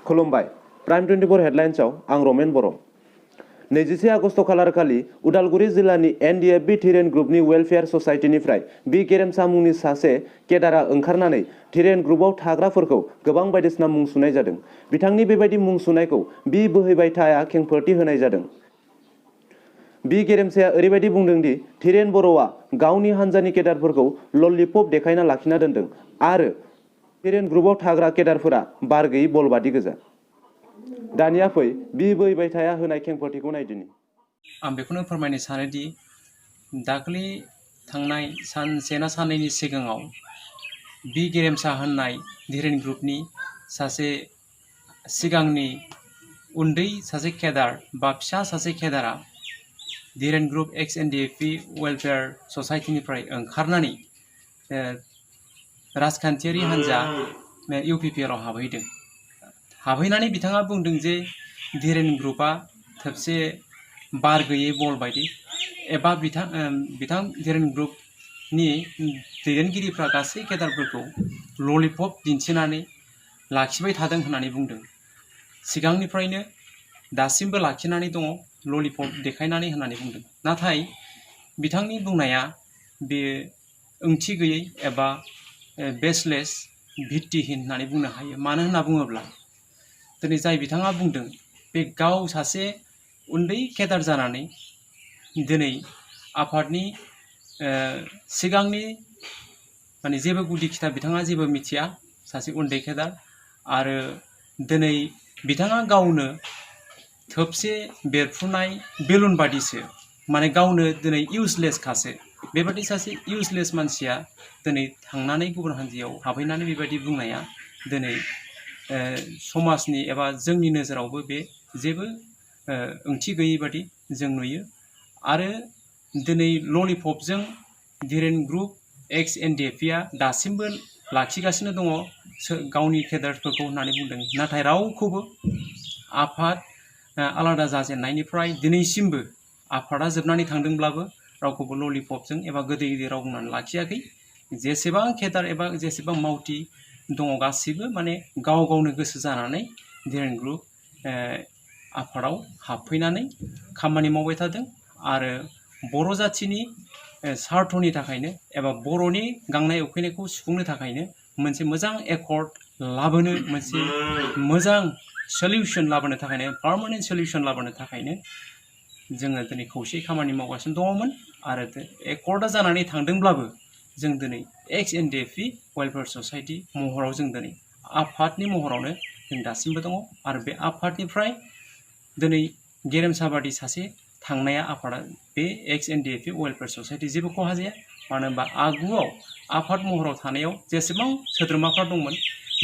खुलुमबाय प्राइम 24 हेडलाइन्सआव आं रमेन बर'। 21 आगस्ट खालार खालि उदालगुरि जिल्लानि एनडिएफबि धिरेन ग्रुपनि वेलफेयार ससाइटिनिफ्राय बि गेरेमसा मुंनि सासे केडारा ओंखारनानै धिरेन ग्रुपआव थाग्राफोरखौ गोबां बायदिसिना मुं सुनाय जादों। बिथांनि बेबायदि मुं सुनायखौ बि बोहैबाय थाया खेंफोरथि होनाय जादों। बि गेरेमसाया ओरैबायदि बुंदों दि धिरेन बर'आ गावनि हान्जानि केडारफोरखौ ललिपप देखायना लाखिना दोनदों आरो धिरेन ग्रुपआव थाग्रा केडारफोरा बार गैयै बलबादि गोजा। दानिया फै बि बोहैबाय थाया होनाय खेंफोरथिखौ नायदिनि। आं बेखौनो फोरमायनो सानोदि दाखालि थांनाय सानसे ना साननैनि सिगाङाव बि गेरेमसा होननाय धिरेन ग्रुपनि सासे सिगांनि उन्दै सासे केडार बा फिसा सासे केडारा धिरेन ग्रुप एक्स एनडिएफबि वेलफेयार ससाइटिनिफ्राय ओंखारनानै राजखान्थियारि हान्जा इउपिपिएलआव हाबहैदों। हाबहैनानै बिथाङा बुंदों जे धिरेन ग्रुपआ थोबसे बार गैयै बल बायदि एबा बिथां धिरेन ग्रुपनि दैदेनगिरिफ्रा गासै केडारफोरखौ ललिपप दिन्थिनानै लाखिबाय थादों होननानै बुंदों। सिगांनिफ्रायनो दासिमबो लाखिनानै दङ ललिपप देखायनानै होननानै बुंदों। नाथाय बिथांनि बुंनाया बे ओंथि गैयै एबा बेसलेस भित्तिहीन होननानै बुंनो हायो। मानो होनना बुङोब्ला दिनै जाय बिथाङा बुंदों बे गाव सासे उन्दै केडार जानानै दिनै आफादनि सिगांनि माने जेबो गुदि खिथा बिथाङा जेबो मिथिया, सासे उन्दै केडार। आरो दिनै बिथाङा गावनो थोबसे बेरफ्रुनाय बेलुन बादिसो, माने गावनो दिनै इउजलेसखासो। बेबादि सासे इउजलेस मानसिया दिनै थांनानै गुबुन हान्जायाव हाबहैनानै बेबायदि बुंनाया दिनै समाजनि एबा जोंनि नोजोरावबो बे जेबो ओंथि गैयै बादि जों नुयो। आरो दिनै ललिपपजों धिरेन ग्रुप एक्स एनडिएफबिआ दासिमबो लाखिगासिनो दङ गावनि केडारफोरखौ होननानै बुंदों। नाथाय रावखौबो आफाद आलादा जाजेननायनिफ्राय दिनैसिमबो आफादा जोबनानै थांदोंब्लाबो रावखौबो ललिपपजों एबा गोदै गोदै राव बुंनानै लाखियाखै। जेसेबां केडार एबा जेसेबां मावथि दङ गासिबो माने गाव गावनो गोसो जानानै धिरेन ग्रुप आफादाव हाबफैनानै खामानि मावबाय थादों। आरो बर' जाथिनि सार्थनि थाखायनो एबा बर'नि गांनाय उखैनायखौ सुफुंनो थाखायनो मोनसे मोजां एकर्ड लाबोनो, मोनसे मोजां सलिउसन लाबोनो थाखायनो, पार्मानेन्ट सलिउसन लाबोनो थाखायनो जोङो दिनै खौसेयै खामानि मावगासिनो दङमोन। आरो एकर्डआ जानानै थांदोंब्लाबो जों दिनै एक्स एनडिएफबि वेलफेयार ससाइटि महराव जों दिनै आफादनि महरावनो जों दासिमबो दङ। आरो बे आफादनिफ्राय दिनै गेरेमसा बादि सासे थांनाया आफादा बे एक्स एनडिएफबि वेलफेयार ससाइटि जेबो खहा जाया। मानो होनबा आगुआव आफाद महराव थानायाव जेसेबां सोद्रोमाफ्रा दंमोन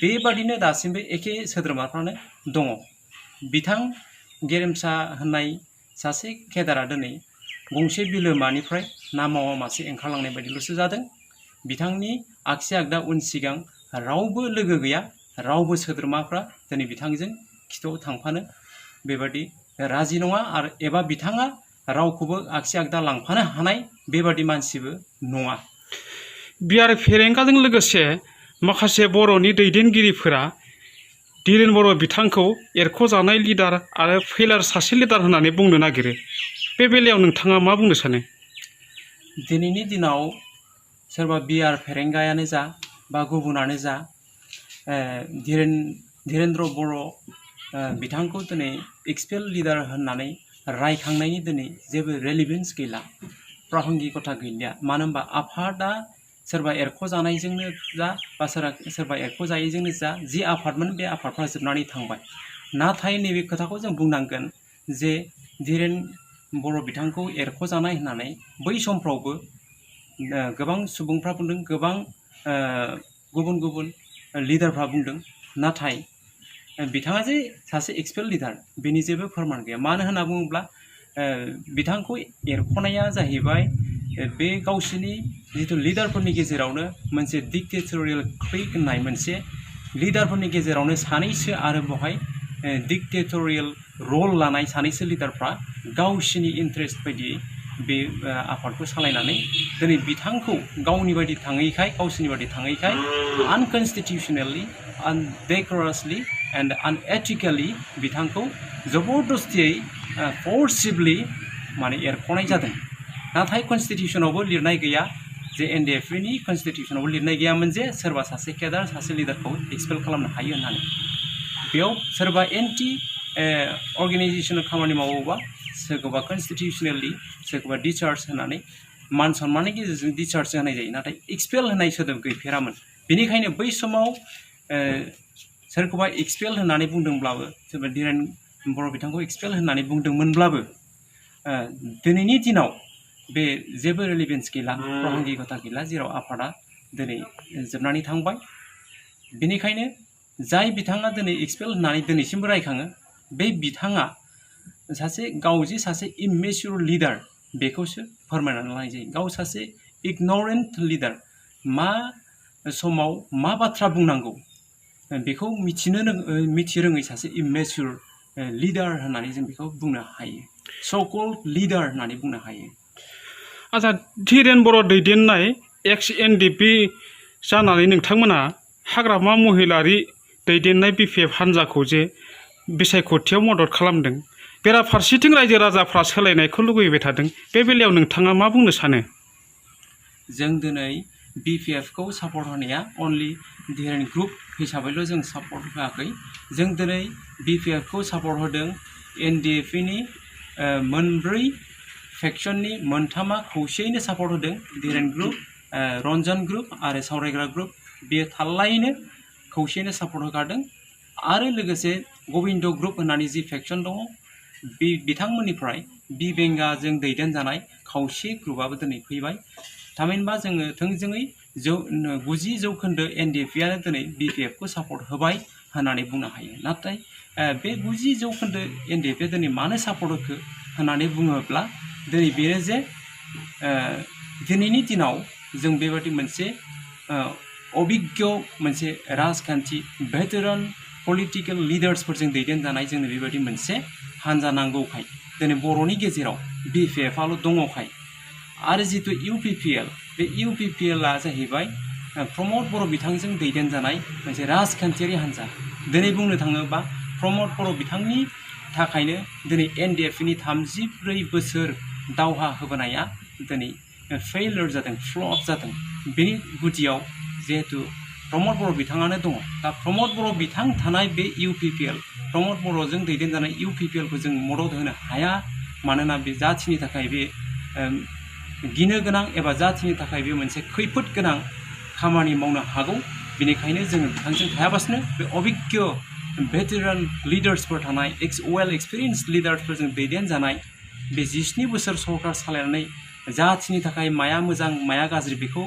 बेबादिनो दासिमबो एखे सोद्रोमाफ्रानो दङ। बिथां गेरेमसा होननाय सासे केडारा दिनै गंसे बिलोमानिफ्राय ना मावा मासे ओंखारलांनाय बायदिल'सो जादों। बिथांनि आगसि आगदा उन सिगां रावबो लोगो गैया, रावबो सोद्रोमाफ्रा दिनै बिथांजों खिथुआव थांफानो बेबादि राजि नङा। आरो एबा बिथाङा रावखौबो आगसि आगदा लांफानो हानाय बेबादि मानसिबो नङा। बिआर फेरेंगाजों लोगोसे माखासे बर'नि दैदेनगिरिफोरा धिरेन बर' बिथांखौ एरख'जानाय लिडार आरो फेलार सासे लिडार होननानै बुंनो नागिरो। बे बेलायाव नोंथाङा मा बुंनो सानो? दिनैनि दिनाव सोरबा बिआर फेरेंगायानो जा बा गुबुनानो जा धीरेन्द्र बर' बिथांखौ दिनै एक्सपेल लिडार होननानै रायखांनायनि दिनै जेबो रेलिभेन्स गैला, प्रासंगिकता गैलिया। मानो होनबा आफादा सोरबा एरख'जानायजोंनो जा बा सोरबा एरख'जायैजोंनो जा जि आफादमोन बे आफादफ्रा जोबनानै थांबाय। नाथाय नैबे खोथाखौ जों बुंनांगोन जे धीरेन बर' बिथांखौ एरख'जानाय होननानै बै समफ्रावबो गोबां सुबुंफ्रा बुंदों, गोबां गुबुन गुबुन लिडारफ्रा बुंदों। नाथाय बिथाङा जे सासे एक्सपेल लिडार बेनि जेबो फोरमान गैया। मानो होनना बुङोब्ला बिथांखौ एरख'नाया जाहैबाय बे गावसिनि जिथु लिडारफोरनि गेजेरावनो मोनसे डिक्टेटरियेल क्लिक होननाय मोनसे लिडारफोरनि गेजेरावनो सानैसो आरो बेवहाय डिक्टेटरियेल रल लानाय सानैसो लिडारफ्रा गावसिनि इन्टारेस्ट बायदियै बे आफादखौ सालायनानै दिनै बिथांखौ गावनि बायदि थाङैखाय गावसोरनि बायदि थाङैखाय आनकनस्टिटिउसनेलि अनडेकोरासलि एन्ड आनएथिकेलि बिथांखौ जबरदस्तियै फर्सिबलि माने एरख'नाय जादों। नाथाय कनस्टिटिउसनावबो लिरनाय गैया जे एनडिएफबि कनस्टिटिउसनावबो लिरनाय गैयामोन जे सोरबा सासे केडार सासे लिडारखौ एक्सपेल खालामनो हायो होननानै। बेयाव सोरबा एन्टि अर्गेनाइजेसनाव खामानि मावोबा सोरखौबा कनस्टिटिउसनेलि सोरखौबा डिचार्ज होनानै मान सन्माननि गेजेरजों डिचार्ज होनाय जायो, नाथाय एक्सपेल होनाय सोदोब गैफेरामोन। बेनिखायनो बै समाव सोरखौबा एक्सपेल होननानै बुंदोंब्लाबो सोरबा धीरेन बर' बिथांखौ एक्सपेल होननानै बुंदोंमोनब्लाबो दिनैनि दिनाव बे जेबो रिलेभेन्स गैला, प्रासंगिकता गैला, जेराव आफादा दिनै जोबनानै थांबाय। बेनिखायनो जाय बिथाङा दिनै एक्सपेल होननानै दिनैसिमबो रायखाङो, बे बिथाङा गाव जे सासे इमेच्युर लिडार बेखौसो फोरमायनानै लानाय जायो। गाव सासे इगनरेन्ट लिडार, मा समाव मा बाथ्रा बुंनांगौ बेखौ मिथिरोङै सासे इमेच्युर लिडार होननानै जों बेखौ बुंनो हायो, स' कल्ड लिडार होननानै बुंनो हायो। आच्चा, धीरेन बर' दैदेननाय एक्स एनडिएफबि जानानै नोंथांमोना हाग्रामा महिलारि दैदेननाय बिपिएफ हान्जाखौ जे बिसायख'थियाव मदद खालामदों, बेराफारसेथिं रायजो राजाफ्रा सोलायनायखौ लुबैबाय थादों, बे बेलायाव नोंथाङा मा बुंनो सानो? जों दिनै बिपिएफखौ सापर्ट होनाया अनलि धीरेन ग्रुप हिसाबैल' जों सापर्ट होआखै। जों दिनै बिपिएफखौ सापर्ट होदों एनडिएफनि मोनब्रै फेक्सननि मोनथामा खौसेयैनो सापर्ट होदों। धीरेन ग्रुप, रन्जन ग्रुप आरो सावरायग्रा ग्रुप, बेयो थाल्लायैनो खौसेयैनो सापर्ट होखादों। आरो लोगोसे गबिन्द ग्रुप होननानै जि फेक्सन दङ, बिथांमोननिफ्राय बेंगाजों दैदेनजानाय खावसे ग्रुपआबो दिनै फैबाय। थामहिनबा जोङो थोंजोङै 90% एनडिएफआनो दिनै बिपिएफखौ सापर्ट होबाय होननानै बुंनो हायो। नाथाय बे 90% एनडिएफआ दिनै मानो सापर्ट होखो होननानै बुङोब्ला दिनै बेनो जे दिनैनि दिनाव जों बेबादि मोनसे अभिज्ञ मोनसे राजखान्थि भेटेरान पलिटिकेल लिडार्सफोरजों दैदेनजानाय जोंनो बेबायदि मोनसे हान्जा नांगौखाय दिनै बर'नि गेजेराव बिपिएफआल' दङखाय। आरो जितु इउपिपिएल, बे इउपिपिएलआ जाहैबाय प्रमद बर' बिथांजों दैदेनजानाय मोनसे राजखान्थियारि हान्जा। दिनै बुंनो थाङोबा प्रमद बर' बिथांनि थाखायनो दिनै एनडिएफनि 34 बोसोर दावहा होबोनाया दिनै फेइलियर जादों, फ्लप जादों। बेनि गुदियाव जिहेतु प्रमद बर' बिथाङानो दङ। दा प्रमद बर' बिथां थानाय बे इउपिपिएल, प्रमद बर'जों दैदेनजानाय इउपिपिएलखौ जों मदद होनो हाया, मानोना बे जाथिनि थाखाय बे गिनो गोनां एबा जाथिनि थाखाय बे मोनसे खैफोद गोनां खामानि मावनो हागौ। बेनिखायनो जोङो बिथांजों थायाबासिनो बे अभिज्ञ भेटेरान लिडार्सफोर थानाय वेल एक्सपिरियेन्स लिडार्सफोरजों दैदेनजानाय बे 17 बोसोर सरकार सालायनानै जाथिनि थाखाय माया मोजां माया गाज्रि बेखौ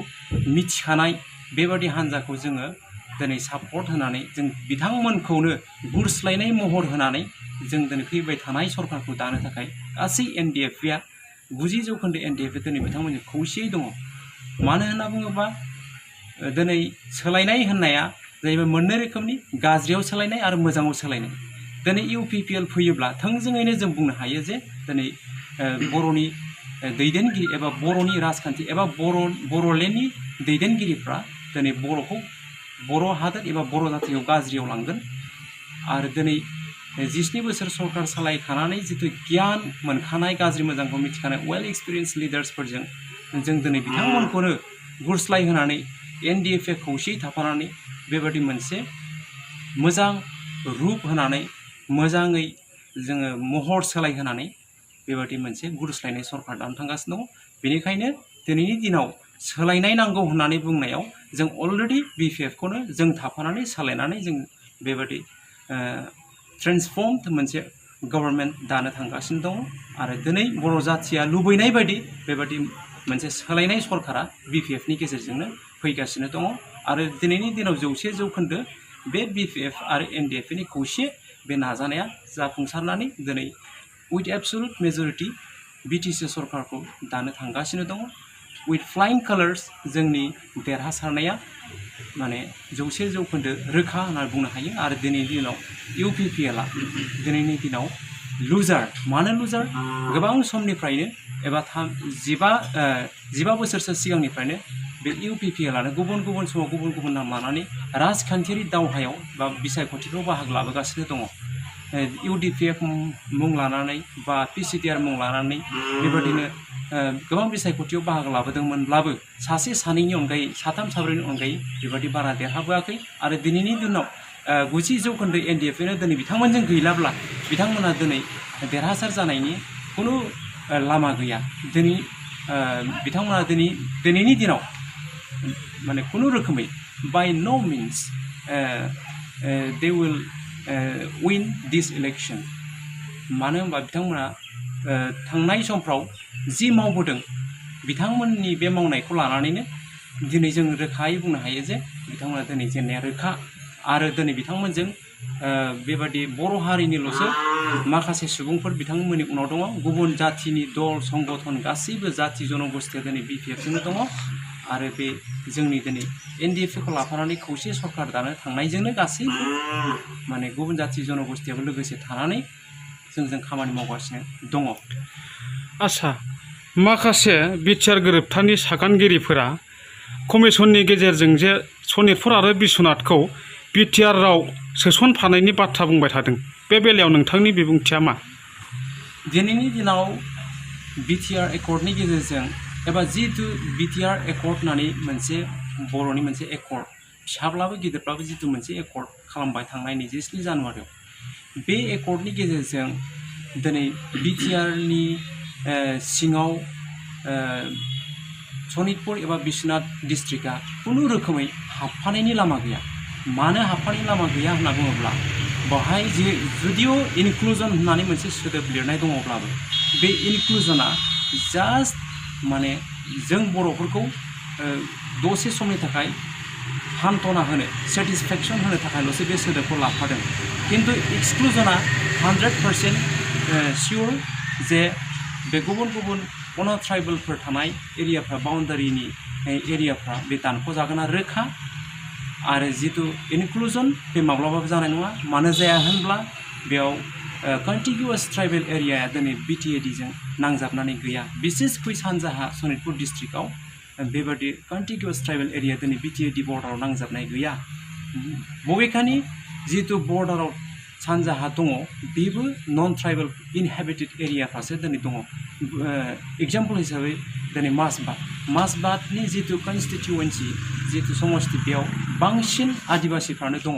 मिथिखानाय बेबादि हान्जाखौ जोङो दिनै सापर्ट होनानै जों बिथांमोनखौनो गुरस्लायनाय महर होनानै जों दिनै फैबाय थानाय सरकारखौ दानो थाखाय गासै एनडिएफआ 90% एनडिएफआ दिनै बिथांमोनजों खौसेयै दङ। मानो होनना बुङोबा दिनै सोलायनाय होननाया जाहैबाय मोननै रोखोमनि, गाज्रियाव सोलायनाय आरो मोजाङाव सोलायनाय। दिनै इउपिपिएल फैयोब्ला थोंजोङैनो जों बुंनो हायो जे दिनै बर'नि दैदेनगिरि एबा बर'नि राजखान्थि एबा बर'लेण्डनि दैदेनगिरिफ्रा दिनै बर' हादोर एबा बर' जातिखौ गाज्रियाव लांगोन। आरो दिनै 17 बोसोर सरकार सालायखानानै जितु गियान मोनखानाय गाज्रि मोजांखौ मिथिखानाय वेल एक्सपिरियेन्स लिडार्सफोरजों जों दिनै बिथांमोनखौनो गुरस्लाय होनानै एनडिएफए खौसेयै थाफानानै बेबादि मोनसे मोजां रुप होनानै मोजाङै जोङो महर सोलायहोनानै बेबादि मोनसे गुरस्लायनाय सरकार दानो थांगासिनो दङ। बेनिखायनो दिनैनि दिनाव सोलायनाय नांगौ होननानै बुंनायाव जों अलरेडि बिपिएफखौनो जों थाफानानै सालायनानै जों बेबादि ट्रेन्सफर्मड मोनसे गभर्नमेन्ट दानो थांगासिनो दङ। आरो दिनै बर' जाथिया लुबैनाय बायदि बेबादि मोनसे सोलायनाय सरकारा बिपिएफनि गेजेरजोंनो फैगासिनो दङ। आरो दिनैनि दिनाव 100% बे बिपिएफ आरो एनडिएफनि खौसे बे नाजानाया जाफुंसारनानै दिनै उइथ एबसुलुट मेजरिटि बिटिसि सरकारखौ दानो थांगासिनो दङ। उइथ फ्लाइं कालार्स जोंनि देरहासारनाया माने 100% रोखा होनना बुंनो हायो। आरो दिनैनि दिनाव इउपिपिएलआ दिनैनि दिनाव लुजार। मानो लुजार? गोबां समनिफ्रायनो एबा 15 बोसोरसो सिगांनिफ्रायनो बे UPPLआनो गुबुन गुबुन समाव गुबुन गुबुन नाम लानानै राजखान्थियारि दावहायाव बा बिसायख'थिफ्राव बाहागो लाबोगासिनो दङ। UDPF मुं लानानै बा PCTR मुं लानानै बेबादिनो गोबां बिसायख'थियाव बाहागो लाबोदोंमोनब्लाबो सासे सानैनि अनगायै साथाम साब्रैनि अनगायै बेबादि बारा देरहाबोआखै आरो दिनैनि दिनाव 90% NDFनो दिनै बिथांमोनजों गैलाब्ला बिथांमोना दिनै देरहासार जानायनि खुनु लामा गैया। दिनै बिथांमोना दिनैनि दिनाव माने खुनु रोखोमै बाय नो means they will win this election। मानो होनबा बिथांमोना थांनाय समफ्राव जि मावबोदों बिथांमोननि बे मावनायखौ लानानैनो दिनै जों रोखायै बुंनो हायो जे बिथांमोना दिनै जेननाया रोखा आरो दिनै बिथांमोनजों बेबादि बर' हारिनिल'सो माखासे सुबुंफोर बिथांमोननि उनाव दङ। गुबुन जाथिनि दल संगठन गासैबो जाथि जनगोष्ठीया दिनै BPFजोंनो दङ आरो बे जोंनि दिनै NDFखौ लाफानानै खौसे सरकार दानो थांनायजोंनो गासैबो माने गुबुन जाथि जनगोष्ठीयाबो लोगोसे थानानै जोंजों खामानि मावगासिनो दङ। आच्छा, माखासे बिटिआर गोरोबथानि सागानगिरिफोरा कमिसननि गेजेरजों जे सनितपुर आरो बिश्वनाथखौ बिटिआरआव सोसनफानायनि बाथ्रा बुंबाय थादों, बे बेलायाव नोंथांनि बिबुंथिया मा? दिनैनि दिनाव BTR एकर्डनि गेजेरजों एबा जितु BTR एकर्ड होननानै मोनसे बर'नि मोनसे एकर्ड फिसाब्लाबो गिदिरब्लाबो जितु मोनसे एकर्ड खालामबाय थांनाय 27 जानुवारियाव बे एकर्डनि गेजेरजों दिनै BTRनि सिङाव सनितपुर एबा बिश्वनाथ डिस्ट्रिक्टआ खुनु रोखोमै हाबफानायनि लामा गैया। मानो हाबफानायनि लामा गैया होनना बुङोब्ला बेवहाय जुदिअ इनक्लुजन होननानै मोनसे सोदोब लिरनाय दङब्लाबो बे इनक्लुजना जास्ट माने जों बर'फोरखौ दसे समनि थाखाय हान्थना होनो सेटिसफेक्सन होनो थाखायल'सो बे सोदोबखौ लाफादों। किन्तु एक्सक्लुजना 100% सियर जे बे गुबुन गुबुन ट्राइबेलफोर थानाय एरियाफ्रा बाउन्डारिनि एरियाफ्रा बे दानख'जागोना रोखा आरो जितु इनक्लुजन बे माब्लाबाबो जानाय नङा। मानो जाया होनब्ला बेयाव कन्टिगिउवास ट्राइबेल एरियाया दिनै BTADजों नांजाबनानै गैया। बिसेसखै सानजाहा सनितपुर डिस्ट्रिक्टआव बेबादि कन्टिगिउवास ट्राइबेल एरिया दिनै BTAD बर्डाराव नांजाबनाय गैया। बबेखानि जितु बर्डाराव सानजाहा दङ बेबो नन ट्राइबेल इनहेबिटेड एरियाफ्रासो दिनै दङ। एग्जाम्पल हिसाबै दिनै मासबातनि जितु कनस्टिटिउवेन्सि जितु समस्ति बेयाव बांसिन आदिबासिफ्रानो दङ।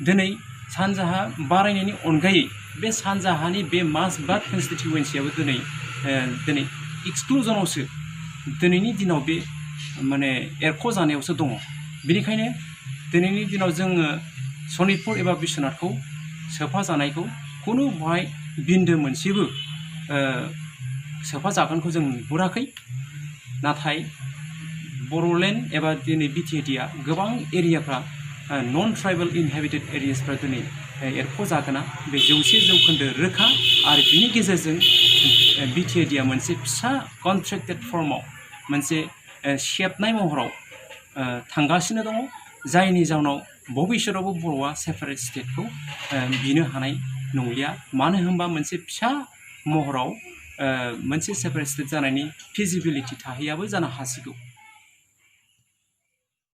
दिनै सानजाहा बारायनायनि अनगायै बे सानजाहानि बे मासबात कनस्टिटिउवेन्सियाबो दिनै एक्सक्लुजनावसो दिनैनि दिनाव बे माने एरख'जानायावसो दङ। बेनिखायनो दिनैनि दिनाव जोङो सनितपुर एबा बिश्वनाथखौ सोफाजानायखौ खुनु बहाय बिन्दो मोनसेबो सोफाजागोनखौ जों नुहुराखै। नाथाय बर'लेण्ड एबा दिनै BTADआ गोबां एरियाफ्रा नन ट्राइबेल इनहेबिटेड एरियासफ्रा दिनै एरख'जागोना बे 100% रोखा आरो बिनि गेजेरजों BTADआ मोनसे फिसा कन्ट्रेक्टेड फर्माव मोनसे सेबनाय महराव थांगासिनो दङ। जायनि जाउनाव भबिष्यतआवबो बर'आ सेपारेट स्टेटखौ बिनो हानाय नंलिया। मानो होनबा मोनसे फिसा महराव मोनसे सेपारेट स्टेट जानायनि फिजिबिलिटि थाहैयाबो जानो हासिगौ।